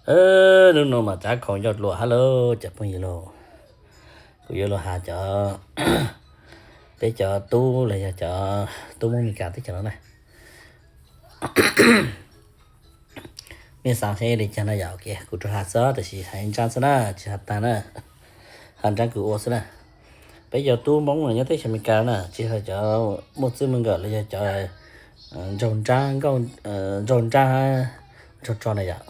Hnub no mas cav khaus ncauj dlua hab lauj cov phooj ywg lauj. Kuv yuav los has cov, peb cov tub los yog cov tub Hmoob Meskas teb chaws no na. Mej xaav seb li cas na yom, kuv rov has xwb tab sis has nraab xwb na, tsis has taag na, has nraab kws ua xwb na. Peb cov tub Hmoob nyob teb chaws Amelikas na, tsis has cov muaj txwj muaj nkawm los yog cov nraug nraab, nraug nraab, nraug tsov na yom.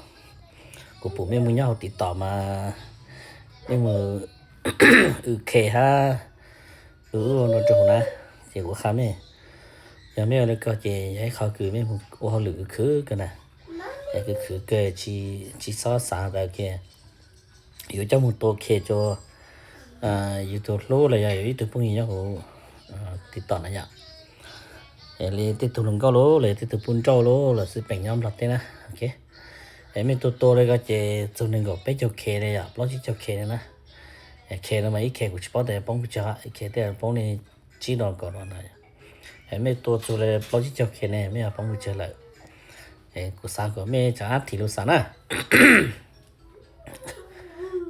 Kuv pum mej mus nyob hauv TikTok mas mej mus ua khes hab ua ub ua no rau hauv na, ces kuv qha mej, yog mej ua li ko ces yog ib qho kws mej mus ua hauj lwm khwv kawg na, es khwv khwv kawg, tsis txhob xaav tas kiag yuav coj mus tua khes rua yus tug hlub los yog yus ib tug phooj ywg nyob hauv TikTok na yom. Es li tej tug hluas nkauj lauj los yog tej tug pub nrauj lauj los xij peem nyob Nplog teb na, es mej tua tua li ko ces txug nees nkaum peb caug khes li yom, plaub tsib caug khes li na. Khes no mas ib khes kuv tsis paub tas poob pes tsawg, ib khes tej poob li tsib dos kaum dos na. Es mej tua txug li plaub tsib caug khes ne mej yuav poob pes tsawg lawm. Es kuv xaav kom mej rov qab thim lus xaav na.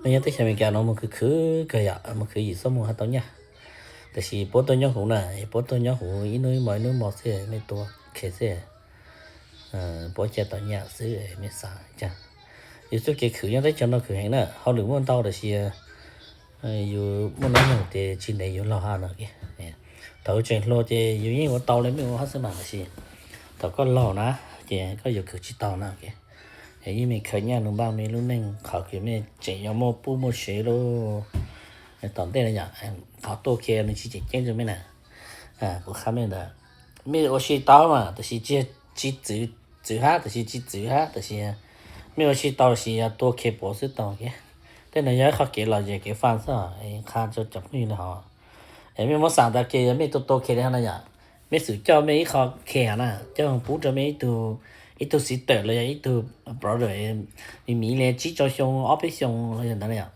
Mej nyob teb chaws Amelikas no mus khwv khwv kawg yom, mus khwv yim xuab moos hab tau nyaj. Tab sis puab tuaj nyob huv na, puab tuaj nyob huv ib hnub ib hmo ib hnub ib hmo xwb, mej tua khes xwb, puab ca tau nyaj xwb, mej xaav cas. Yus txuj kev khwv nyob teb chaws no khwv heev na, hauj lwm muaj ntau tab sis yus muaj hnub nyoog ces tsis ntev yus laug hab no. Thaum tseem hluas ces yus yeej ua tau li mej ua hab xwb mas, tab sis thaum koj laug na ces koj yuav khwv tsis tau na. Yeej mej khaws nyaj lug npaj mej lub neej, qhov kws mej tseem yuav muaj pub muaj sev lauj. Tom ntej no yom, qhov tua khes nws tsis tseem ceeb rau mej na. Kuv qha mej ntawd, mej ua si tau mas tab sis tsis txwv, txwv hab tab sis tsis txwv hab tab sis mej ua si tau tab sis yog tua khes puav xwb tau. Tej no yog ib qho kev lom zem kev faj xwb, qha rau cov phooj ywg li hov. Es mej muab xaam tas kiag yog mej tua tua khes li hov na yom, mej xub coj mej ib qho khes na, coj pub rau mej ib tug sister los yog ib tug brother, miv miv li tsib rau xyoo ob peb xyoo los yog ntawd na yom,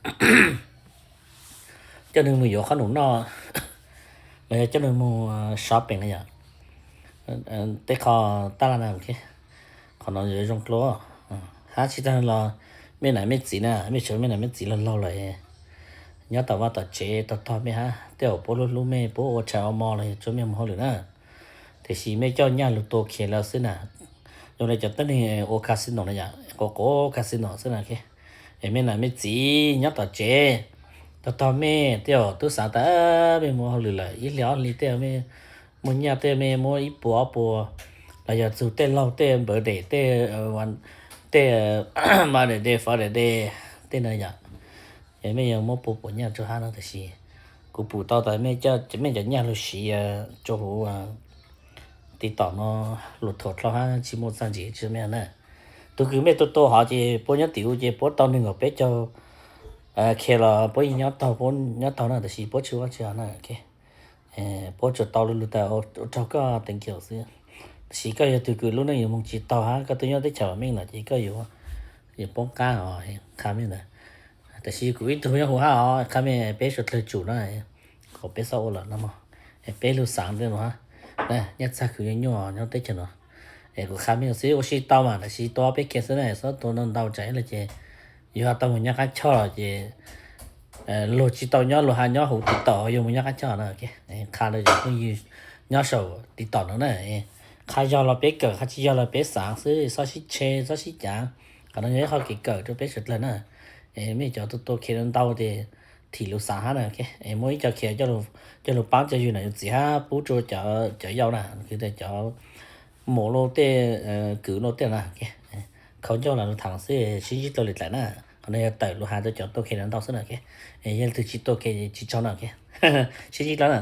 coj nws mus yuav qhob noom noj los yog coj nws mus shopping na yom. Tej qho taj laj na, qhov no yuav zoo dlua. Hab tsis tag los mej nam mej txiv na, mej tshuav mej nam mej txiv laug laug lawm, nyob tom vaj tom tsev tog tog mej hab, tej zaum puab hlub hlub mej, puab ua tshais ua hmo los yog tsuav mej mus hauj lwm na. Tiam sis mej coj nyaj lug tua khes lawm xwb na. Zoo li cov tuab neeg ua casino na yom, quav quav casino xwb na. Es mej nam mej txiv nyob tom tsev tog tog mej, tej zaum tub xaav tas mej mus hauj lwm lawm ib hlis ob hlis tej mej muaj nyaj tej mej muab ib puas ob puas, los yog txug tej laug tej birthday tej, tej Mother's Day, Father's Day tej na yom, es mej yuav muab pua puas nyaj rau hab no. Tab sis kuv pum tau tas mej cov nyaj lug siv rau huv TikTok no luag thuam dlhau hab tsis muaj txaj ntsim tsi mej na. Tug kws mej tua tua hov ces puab nyob tim u ces puab tau nees nkaum peb caug khes los puab yeej nyob taug, puab nyob taug na, tab sis puab tsis ua tsi hov na. Puab tsuas tau lug tas ua raug koj teev kiam xwb. Tab sis koj yog tug kws lub neej yuav moog tsis taug hab koj twb nyob teb chaws vam meej lawm ces koj yuav poob qab os, qha mej ntawd. Tab sis kuv ib tug nyob huv hab os, qha mej peb suav dlawg tsum na, kom peb xob ua lawm no mog. Es peb lug xaav tej no hab, nyaj txag kws nyuaj nyuaj nyob teb chaws no. Es kuv qha mej xwb, ua si tau mas tab sis tua peb khes xwb na, xob tua ntau ntau tsam ib los ces yus ho tau mus nyob qab choj los ces luag tsis tau nyob, luag ho nyob huv TikTok, yus mus nyob qab choj na. Qha rau cov phooj ywg nyob saum TikTok no na, qha yog los peb kawm, qha tsis yog los peb xaav xwb, xob sib tshe xob sib cav. Qhov no yog ib qho kev kawm rau peb suav dlawg na. Es mej cov tua tua khes ntau ces thim lus xaav hab na, es muab ib co khes coj lug paab cov yug nam yug txiv hab pub rau cov yau na, kws tas cov mus luaj tej, kws luaj tej na. Khaus ncauj los lug tham xwb, sib ntsib dlua lwm daim na. Qhov no yog tawm lug has rau cov tua khes ntau xwb na. Yog leej twg tsis tua khes tsis tsaug na, sib ntsib dlua na.